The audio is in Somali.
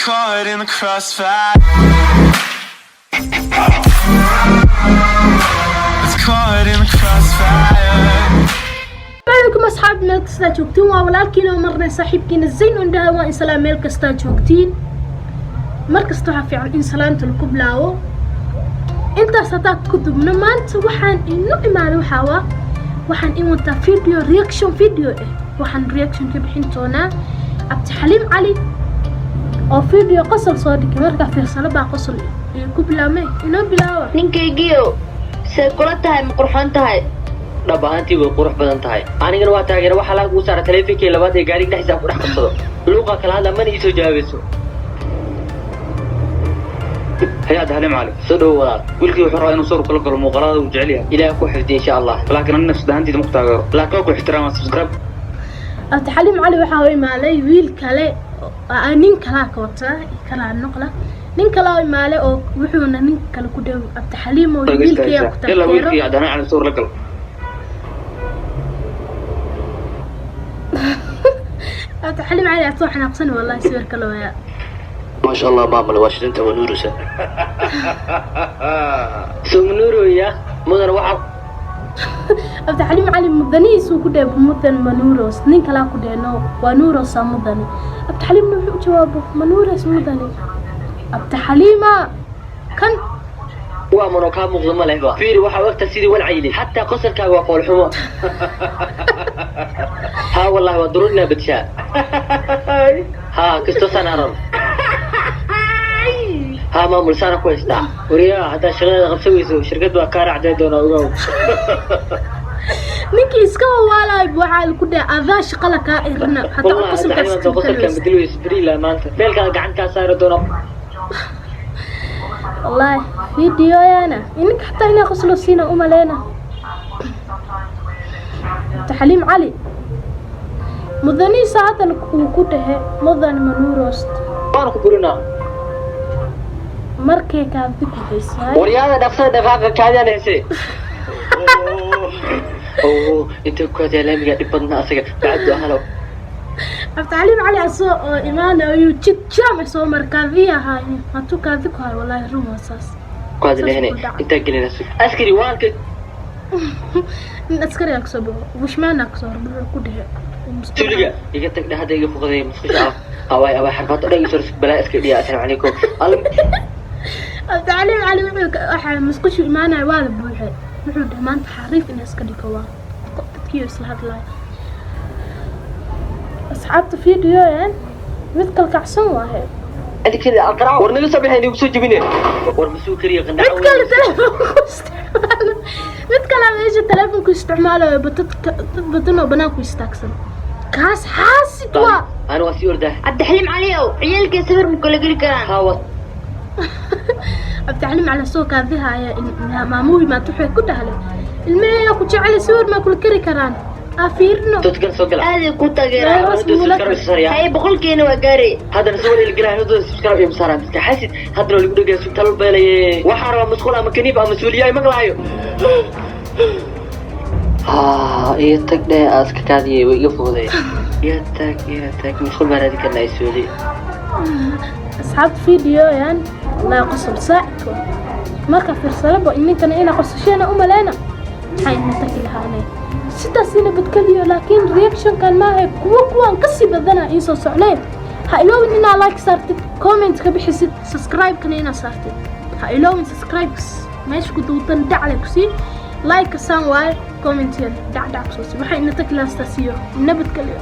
Caught in the crossfire. It's caught in the crossfire. Calaykum asxaab, meel kastaa joogtiin, waa walaalkiina oo marnay saaxiibkiina Zayn indhaha. Waa in salaam meel kastaa joogtiin. Mar kasta waxaa fiican in salaamta lagu bilaawo. Intaas haddaa ku dubno, maanta waxaan inu imaaday waxaa waa waxaan in wataa video reaction video ah. Waxaan reaction ka bixin doonaa Cabdixaliim Cali oo video qosol soo dhigay. Markaa fiirsano baa qosol iyo ku bilaabmay. Inoo bilaawa. Ninkaygiio, say kula tahay? Ma qurxoon tahay? Dhab ahaantii way qurux badan tahay. Anigana waa taageera. Waxaa laag ugu saara taleefonkii labaad ee gaariga dhexdiisa aan ku dhex qabsado. Luuqa kala hadla, mana iisoo jawaabayso. Hay, Cabdixaliim Cali. Soo dhowo, walaal. Wiilkii wuxuu rabaa inuu sawir kula galo muuqaalada uu jecel yahay. Ilaah ku xifdiya, insha Allah. Laakiin anina nafsad ahaanteyda ma ku taageero, laakiin waa ku ixtiraama. Subscribe. Cabdixaliim Cali waxaa u imaaday wiil kale oo nin kalaa ka wataa kalaa noqla. Nin kale oo imaalay oo wuxuuna nin kale ku dhow Cabdixaliim oo wiilkaya ku Yalla. taageero. Wiilkii Cabdixaliim Cali sawir la gal. Cabdixaliim Cali aad soo xanaaqsan, wallahi sawirka la wayaa. Maasha Allah, maamule, waa shidinta, waa nuurusa. Soo manuuroya mudan waxaa. Cabdixaliim Cali mudanihiisuu ku dheebo mudan manuuros. Nin kalaa ku dheeno waa nuurosa mudane. Cabdixaliimna wuxuu u jawaabo manuuros mudane Cabdixaliima kan. Waa mano kaa muuqda ma lehba. Fiiri, waxaa ogta sidii walcayli, xataa qosolkaaga waa foolxumo. Haa, wallahi waa daruur inaa badshaa. Haa, kastoo saan aran. Haa, maamul, saana ku haystaa. Wariyaa, haddaa shaqadaada qabsan weyso, shirkad baa kaa raacdee doonaa, ogow. Ninkii iska wawaalaay waxaa ku dheh adaa shaqala kaa irina hataa. Wallahi qosolkaas. Hadda qosolkaan bedeli weyso beriila maanta meelkaa gacantaa saari doona. Wallahi videoyana ininka xataa inaa qoslo siina umaleena. Cabdixaliim Cali mudanihiisa hadal uu ku dhehe mudan manuurost. Waana ku burinaa. Markay kaadi ku haysaay. Waryaada, dhaqsada, dhaqaaqa, kaadiyaan hese oo inta ku kaadiyaa laamiga dhib badna asaga bacdu ahalo. Cabdixaliim Cali asoo oo imaanayo jid jaam soo mar kaadi ahaay, hatuu kaadi ku hayo. Wallahi run waa saas. Kaadi lehne intaa gelina askari waalka. Nin askari aa kasoo baxo, bushmaana kasoo horbaxo, ku dhehe. Tuliga iga tag dheh, hadda iga foqday musqusha ah. Awaay awaay, xarfaad dhan iga soo balaa iska dhiya. Assalaamu calaykum. Cabdixaliim Cali wuxuu waxaa musqushu imaanaya waa la buuxay. Wuxuu dhahay maanta xariif inaa iska dhigo. Waa dadkii isla hadlayo asxaabta. Videoyan mid kalkacsan waaye. War naga soo bixin, igu soo jebine. War masuu kariya qandhaca. Mid kale telefoonku isticmaalo, mid kale meesha telefoonku isticmaalayo ba dadka dad badan oo banaanku istaagsan. Kaas xaasid waa. Ana waa sii ordaa. Cabdixaliim Cali ow, ciyaalkay sawir ma kula geli karaan? Haa, waa. Cabdixaliim Cali soo kaadihaya maamuu imaat, waxay ku dhahlay ilmaheeyaa ku jecel, sawir maa kula kari karaan? Aa fiirino. Dadkan soo gala. Aaday ku taageeraan. Hoos Hada muulaka. subscribe saaraya. Haye, 100-keena waa gaaray. Haddana soo wada ilgalahay, hadda subscribe iyo masaaraan dadka xasid. Haddana lagu dhagaa sug talal beelaye. Waxaa rabaa masquul ama kaniif ama suuliya ay maqlaayo. Haa, iyo tag dheh, aaska kaadiyay way iga fogday. Iyo tag, iyo tag, masquul baan raadi karnaa suuli. Asxaabta, videoyan wallahi qosol saacid waa. Marka fiirsalaba ininkana ina qosasheena umaleyna. Maxaa ina tagi lahaanay sidaasina badkeliyo, laakiin reactionkan maaha, kuwo kuwaan kasii badana in soo socneen. Ha iloowin inaa like saartid, comment ka bixisid, subscribe-kana inaa saartid. Ha iloowin subscribe meesha ku duudan dhacle kusii, like saan waaye, comment dhac dhac kusoo sii. Waxaa ina tagi lahaa sidaas iyo nabadgelyo.